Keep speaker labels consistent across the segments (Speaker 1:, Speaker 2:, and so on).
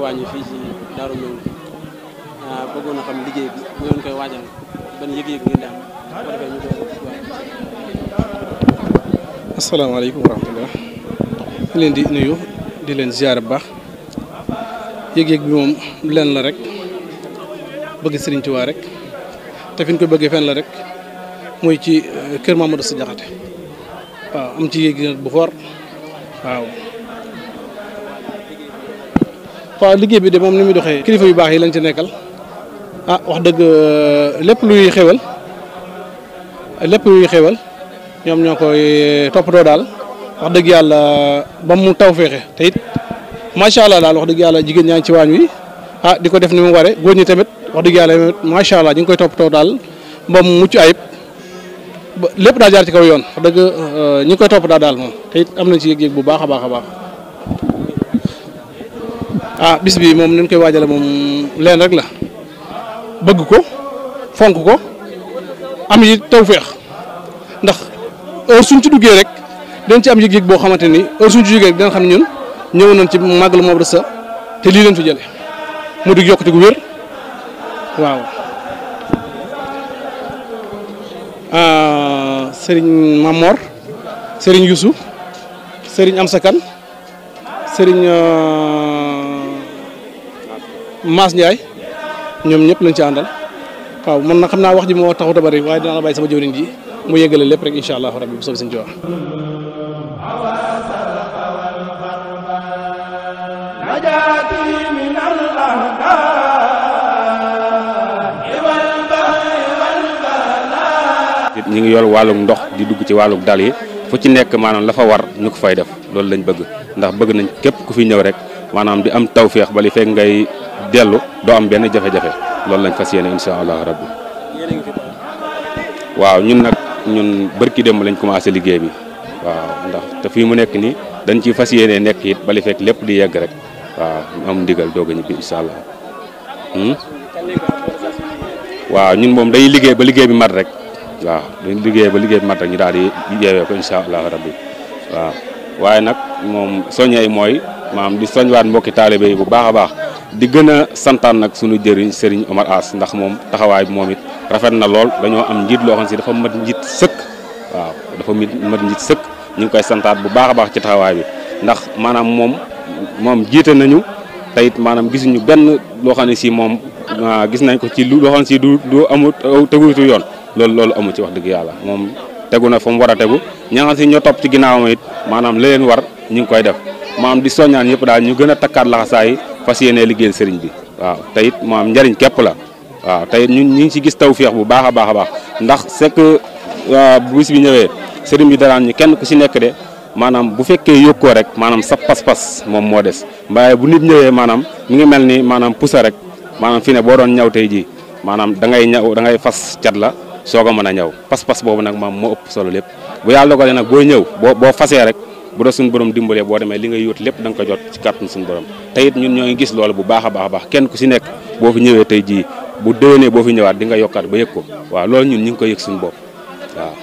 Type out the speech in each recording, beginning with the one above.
Speaker 1: waañu fii ci Daaru Minam bëggoon na xam liggéey bi bu ngeen koy waajal ban yëg-yëg ngeen di am bu defee ñu doon waaj.
Speaker 2: asalaamaaleykum wa rahmatulah di leen di nuyu di leen ziyaare bu baax yëg-yëg bi moom leen la rek bëgg Sëriñ Tuubaa rek te fi ñu ko bëggee fenn la rek mooy ci kër Mamadou Sy Diakhaté waaw am ci yëg bu foor waaw. waaw liggéey bi de moom ni muy doxee kilifa yu baax yi lañ ci nekkal wax dëgg lépp luy xewal ñoom ñoo koy toppatoo daal wax dëgg yàlla ba mu taw féexe te it macha allah daal wax dëgg yàlla jigéen ñaa ngi ci waañ wi di ko def ni mu waree góor ñi tamit wax dëgg yàlla macha allah ñu ngi koy toppatoo daal ba mu mucc ayib lépp daal jaar ci kaw yoon wax dëgg ñu ngi koy toppatoo daal moom te it am nañ ci yëg-yëg bu baax a baax a baax. bis bi moom ni ñu koy waajale moom leen rek la bëgg ko fonk ko am yi tawféex ndax heure suñ ci duggee rek dañ ci am yëg-yëg boo xamante ni heure suñ ci jógee rek dinañ xam ne ñun ñëw nañ ci màggal Mamadou Sy te lii leen fi jële mu dig yokkute gu wér waaw. Serigne Mamor Serigne Youssou Serigne Amsa Kane Serigne Maas Ndiaye ñoom ñëpp lañ ci àndal waaw man na xam naa wax ji moo taxut a bari waaye dinaa la bàyyi sama jëwriñ ji mu yëgale lépp rek incha allah rabbi bu soobee Sëriñ Tuubaa.
Speaker 3: ñu ngi yor wàllum ndox di dugg ci wàllum dal yi fu ci nekk maanaam la fa war ñu ko fay def loolu lañ bëgg ndax bëgg nañ képp ku fi ñëw rek maanaam di am tawféex ba li fekk ngay dellu doo am benn jafe-jafe loolu lañ fas yéene incha allah rabbi waaw ñun bërki démb lañ commencé liggéey bi waaw ndax te fii mu nekk nii dañ ciy fas yéene nekk it ba li fekk lépp di yegg rek waaw am ndigal doog a ñibbi incha allah waaw ñun moom dañuy liggéey ba liggéey bi mat rek waaw dañuy liggéey ba liggéey bi mat rek ñu daal di yeewee ko incha allah rabbi waaw waaye nag moom soññee mooy maam di soñwaat mbokki taalibe yi bu baax a baax di gën a santaan nag suñu jëriñ Serigne Omar As ndax moom taxawaay bi moom it rafet na lool dañoo am njiit loo xam si dafa mat njiit sëkk waaw dafa mat njiit sëkk ñu ngi koy santaat bu baax a baax ci taxawaay bi ndax maanaam moom jiite nañu te it maanaam gisuñu benn loo xam ne si moom gis nañ ko ci loo xam ne si du amut tegutu yoon loolu amu ci wax dëgg yàlla moom tegu na fa mu war a tegu ña nga xam si ñoo topp ci ginnaawam it maanaam li leen war ñu ngi koy def maanaam di soññaan yëpp daal ñu gën a takkaat laxasaay fas yéene liggéeyal sëriñ bi waaw te it maanaam njariñ képp la waaw te it ñu ngi ci gis tawféex bu baax a baax a baax ndax c'est que bu bis bi ñëwee sëriñ bi daraan ñu kenn ku si nekk de maanaam di nga am loo xam si di nga am lu la leer ni lii kat maanaam bu maanaam bu fekkee yokkoo rek maanaam sa pas-pas moom moo des mbaaye bu nit ñëwee maanaam mi ngi mel ni maanaam pusa rek maanaam fi ne boo doon ñaw tey jii maanaam da ngay fas cat la soog a mën a ñaw pas-pas boobu nag maam moo ëpp solo lépp bu yàlla dogalee nag booy ñëw boo fasee rek bu da suñu borom dimbalee boo demee li nga yóot lépp da nga ko jot ci kàttanu suñu borom te it ñun ñoo ngi gis loolu bu baax a baax kenn ku si nekk boo fi ñëwee tey jii bu déwénee boo fi ñëwaat di nga yokkaat ba yëg ko waaw loolu ñun ñu ngi koy yëg suñu bopp waaw.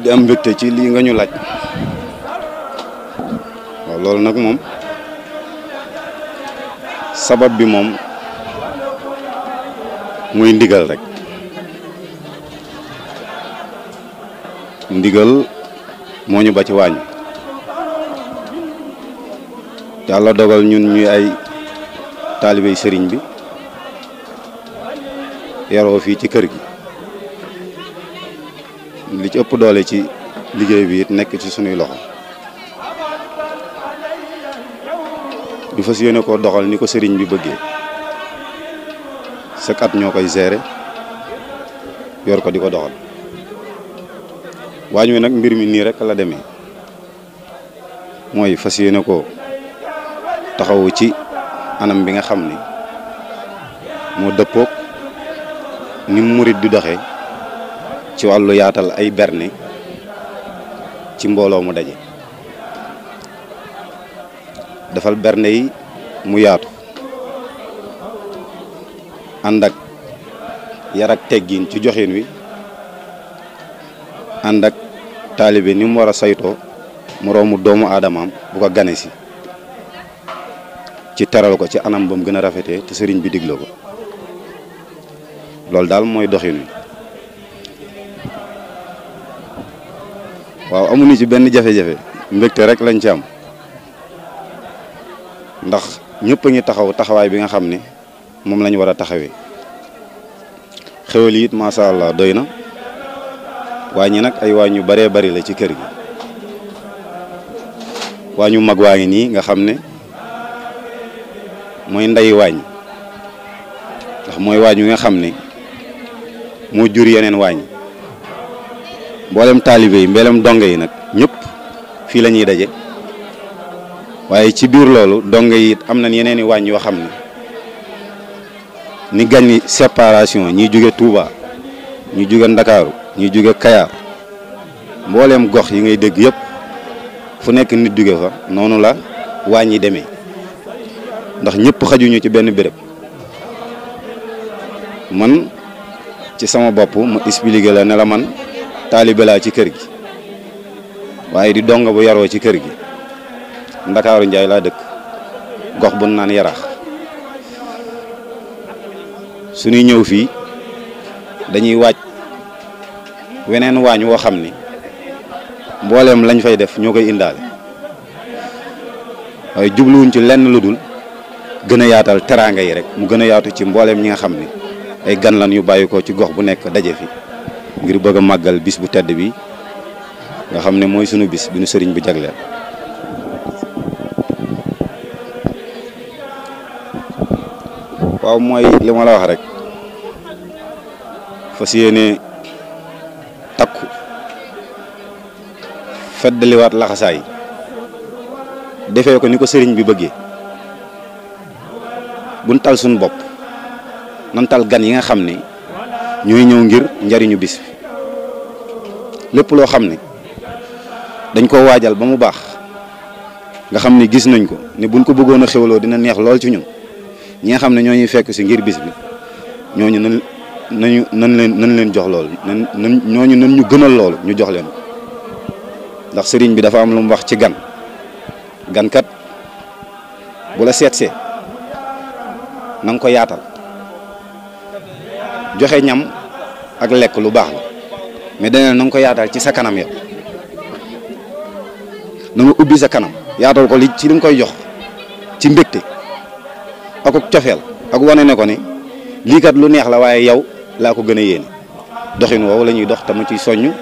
Speaker 4: di am mbégte ci lii nga ñu laaj waaw loolu nag moom sabab bi moom muy ndigal rek ndigal moo ñu ba ci waañ yàlla dogal ñun ñuy ay taalibey sëriñ bi yaroo fii ci kër gi li ci ëpp doole ci liggéey bi it nekk ci sunuy loxo ñu fas yéene koo doxal ni ko sëriñ bi bëggee chaque at ñoo koy gérer yor ko di ko doxal waañ wi nag mbir mi nii rek la demee mooy fas yéene ko taxawu ci anam bi nga xam ni moo dëppook ni murit di doxee ci wàllu yaatal ay berne ci mbooloo mu daje defal berne yi mu yaatu ànd ak yar ak teggin ci joxin wi ànd ak taalibe ni mu war a saytoo moroomu doomu aadamaam bu ko gane si ci teral ko ci anam ba mu gën a rafetee te sëriñ bi digle ko loolu daal mooy doxin wi waaw amuñu ci benn jafe-jafe mbégte rek lañ ci am ndax ñëpp a ngi taxaw taxawaay bi nga xam ne moom lañ war a taxawee xewal yi it macha allah doy na waañi nag ay waañ yu baree bari la ci kër gi waañu mag waa ngi nii nga xam ne mooy nday waañ ndax mooy waañ wi nga xam ne moo jur yeneen waañ mboolem taalibe yi mboolem donge yi nag ñëpp fii la ñuy daje waaye ci biir loolu donge yi it am nañ yeneen i waañ yoo xam ne ni gañ séparation ñi jóge Touba ñi jóge Ndakaaru ñi jóge Kayaar mboolem gox yi ngay dégg yëpp fu nekk nit jóge fa noonu la waañ yi demee ndax ñëpp xajuñu ci benn béréb man ci sama bopp ma expliqué la ne la man taalibe laa ci kër gi waaye di donga bu yaroo ci kër gi Ndakaaru Njaay laa dëkk gox bu naan Yaraax suñuy ñëw fii dañuy waaj weneen waañ woo xam ni mbooleem lañ fay def ñoo koy indaale waaye jubluwuñ ci lenn lu dul gën a yaatal teraanga yi rek mu gën a yaatu ci mbooleem ñi nga xam ni ay gan lan yu bàyyi ko ci gox bu nekk daje fi ngir bëgg a màggal bis bu tedd bi nga xam ne mooy sunu bis bi nu sëriñ bi jagleel. waaw mooy li ma la wax rek fas yéene takku feddaliwaat laxasaay defee ko ni ko sëriñ bi bëggee buñ tal suñu bopp nan tal gan yi nga xam ne ñooy ñëw ngir njariñu bis bi lépp loo xam ne dañ ko waajal ba mu baax nga xam ne gis nañ ko ne buñ ko bëggoon a xewloo dina neex lool ci ñun ñi nga xam ne ñoo ñuy fekk si ngir bis bi ñooñu nan leen jox loolu ñooñu nan ñu gënal loolu ñu jox leen ndax sëriñ bi dafa am lu mu wax ci gan kat bu la seetsee na nga ko yaatal joxe ñam ak lekk lu baax la mais dana na nga ko yaatal ci sa kanam yow na nga ubbi sa kanam yaatal ko li ci li nga koy jox ci mbégte ak cofeel ak wane ne ko ne lii kat lu neex la waaye yow laa ko gën a yéene doxin woowu la ñuy dox te mu ciy soññ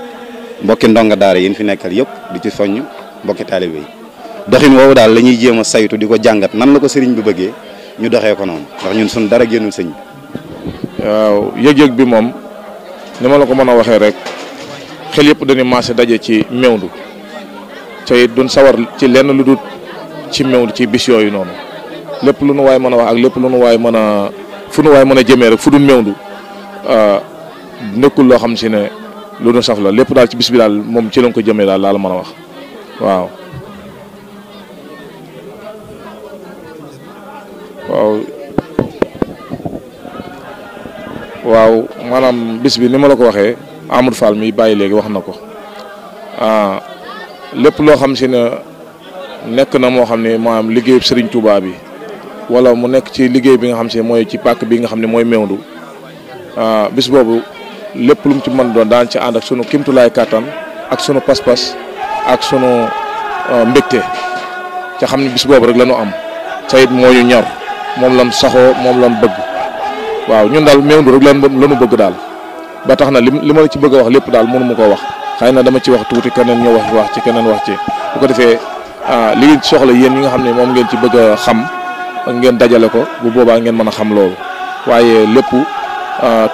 Speaker 4: mbokki ndonga daara yi fi nekkal yëpp di ci soññ mbokki taalibe yi doxin woowu daal la ñuy jéem a saytu di ko jàngat nan la ko sëriñ bi bëggee ñu doxee ko noonu ndax ñun suñ dara génnul sëñ bi.
Speaker 5: waaw yëg-yëg bi moom ni ma la ko mën a waxee rek xel yëpp dañuy maase daje ci Mewndu ca it duñ sawar ci lenn lu dul ci Mewndu ci bis yooyu noonu lépp lu nu waay mën a wax ak lépp lu nu waay mën a fu nu waay mën a jëmee rek fu dul Mewndu nekkul loo xam si ne lu nu saf la lépp daal ci bis bi daal moom ci lañ ko jëmee daal la mën a wax waaw. waaw maanaam bis bi ni ma la ko waxee Amadou Fall mi bàyyi léegi wax na ko lépp loo xam si ne nekk na moo xam ne maanaam liggéey Serigne Touba bi wala mu nekk ci liggéey bi nga xam si mooy ci pàkk bi nga xam ne mooy Mewndu bis boobu lépp lu mu ci mën doon daan ci ànd ak sunu kimtulaay kàttan ak sunu pas-pas ak sunu mbégte ca xam ne bis boobu rek la ñu am ca it moo ñu ñor moom lan saxoo moom lan bëgg. waaw ñun daal Mewndu rek lanu bëgg daal ba tax na li ma la ci bëgg a wax lépp daal mënu ma koo wax xëy na dama ci wax tuuti keneen ñëw wax ci keneen wax ci bu ko defee li ngeen soxla yéen ñi nga xam ne moom ngeen ci bëgg a xam ngeen dajale ko bu boobaa ngeen mën a xam loolu waaye lépp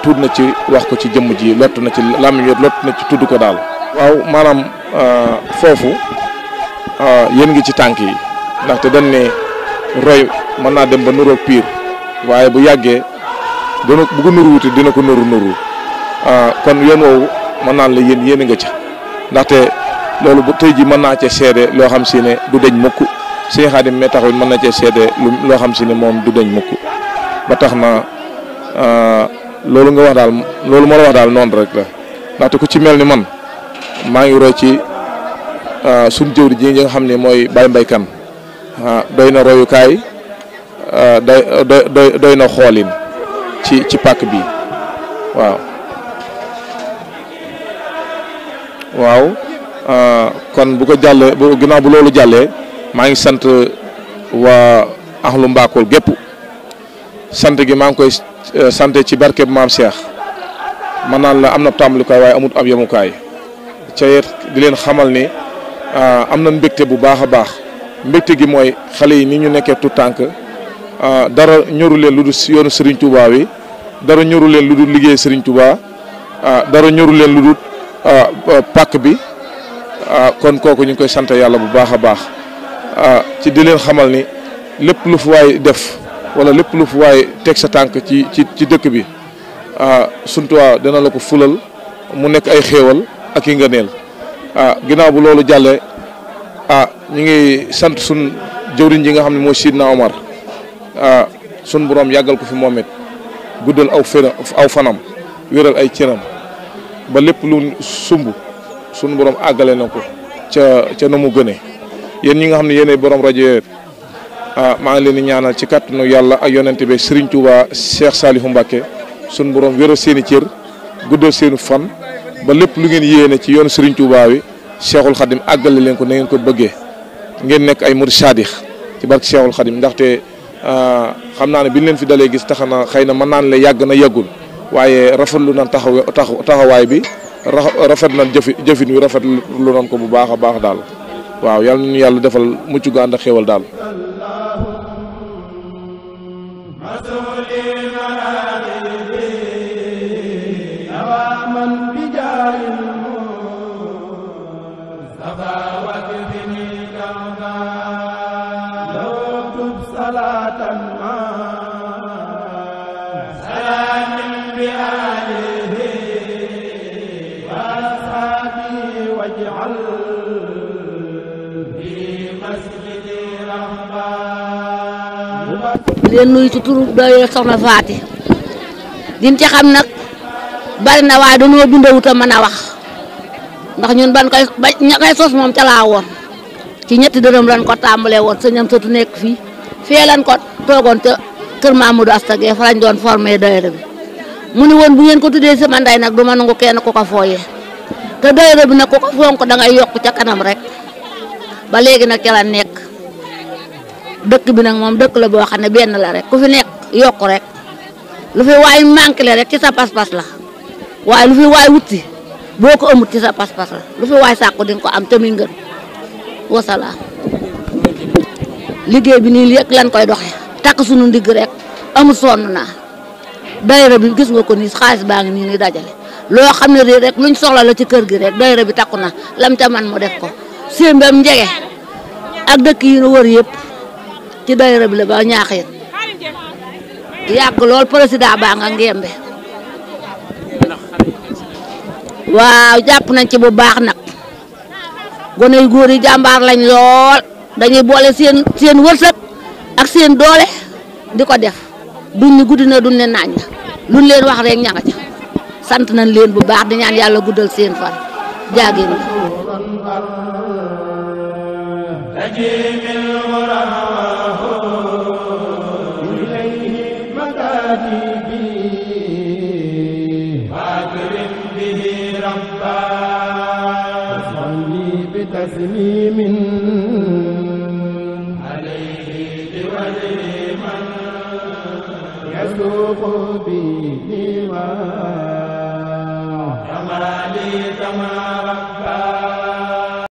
Speaker 5: tuut na ci wax ko ci jëmm ji lott na ci làmmiñ lott na ci tudd ko daal. waaw maanaam foofu yéen ngi ci tànk yi ndaxte dañ ne roy mën naa dem ba nuroog piir waaye bu yàggee. dina bu ko nuru wuti dina ko nuru kon yoon woowu mën naan la yéen nga ca ndaxte loolu bu tey ji mën naa cee seede loo xam si ne du deñ mukk Sëñ Xaadim mee taxawit mën na cee seede loo xam si ne moom du deñ mukk ba tax na loolu nga wax daal loolu ma la wax daal noonu rek la ndaxte ku ci mel ni man maa ngi roy ci suñ jëwri ji nga xam ne mooy Baye Mbaye Kane doy na royukaay doy na xoolin ci pàkk bi waaw kon bu ko jàllee bu ginnaaw bu loolu jàllee maa ngi sant waa axlu Mbakol gépp sant gi maa ngi koy sant ci barkeb maam Cheikh man naan la am na tàmbalikaay waaye amut ab yemukaay ca it di leen xamal ni am na mbégte bu baax a baax mbégte gi mooy xale yi ni ñu nekkee tout tànk dara ñoru leen lu dul yoonu Serigne Touba wi dara ñoru leen lu dul liggéey Serigne Touba dara ñoru leen lu dul pàkk bi kon kooku ñu ngi koy sant yàlla bu baax a baax ci di leen xamal ni lépp lu fu waay def wala lépp lu fu waay teg sa tànk ci dëkk bi Sëñ Touba dina la ko fulal mu nekk ay xéewal ak i ngëneel ginnaaw bu loolu jàllee ñu ngi sant sun jëwriñ ji nga xam ne mooy Sidna Omar sun borom yàggal ko fi moom it guddal aw fanam wéral ay cëram ba lépp lu sumb sun borom àggale na ko ca na mu gënee yéen ñi nga xam ne yéenay borom rajo yooyu maa ngi leen di ñaanal ci kàttanu yàlla ak yonente bi Serigne Touba Cheikh Salihou Mbacké sun borom wéral seeni cër guddal seeni fan ba lépp lu ngeen yéene ci yoonu Serigne Touba wi Cheikhul Khadim àggale leen ko na ngeen ko bëggee ngeen nekk ay murid sadix ci barke Cheikhul Khadim ndaxte xam naa ne bi ñu leen fi dalee gis tax na xëy na mën naan la yàgg na yàggul waaye rafetlu nañ taxawaay bi rafet nañ jëfin wi rafetlu nañ ko bu baax a baax daal waaw yàlla nañu yàlla defal mucc gu ànd ak xéwal daal.
Speaker 6: leen nuyu ci turu doy soxna Faati dim ci xam nag bari na waaye dañoo bindawut a mën a wax ndax ñun ban koy ña koy sos moom ca laa woon ci ñetti dërëm lañ ko tàmbalee woon sëñam sëtu nekk fii lañ ko toogoon ca kër Mamadou Asta Gueye fa lañ doon formé daayira bi mu ni woon bu ngeen ko tuddee sama ndey nag du ma nangu kenn ku ko fooyee te daayira bi nag ku ko fonk da ngay yokk ca kanam rek ba léegi nag ca la nekk dëkk bi nag moom dëkk la boo xam ne benn la rek ku fi nekk yokk rek lu fi waay manqué le rek ci sa pas-pas la waaye lu fi waay wuti boo ko amut ci sa pas-pas la lu fi waay sàkku di nga ko am tamit ngën wasalaam. liggéey bi nii léegi lan koy doxee takk sunu ndigg rek amul sonn naa daayira bi gis nga ko nii xaalis baa ngi nii ni dajale loo xam ne rek luñ soxla la ci kër gi rek daayira bi takku na lam ca man mu def ko sémbam njege ak dëkk yi nu wër yëpp ci daayira bi la ba ñaaxeen yàgg lool président baa nga ngembe waaw jàpp nañ ci bu baax nag gone yu góor yi jàmbaar lañ lool dañuy boole seen wërsëg ak seen doole di ko def duñ ni guddi na duñ ne naaj na luñ leen wax rek ña nga ca sant nañ leen bu baax di ñaan yàlla guddal seen fan jaageen
Speaker 7: تسليم عليه بوجه من يسوق به كما لي كما ربا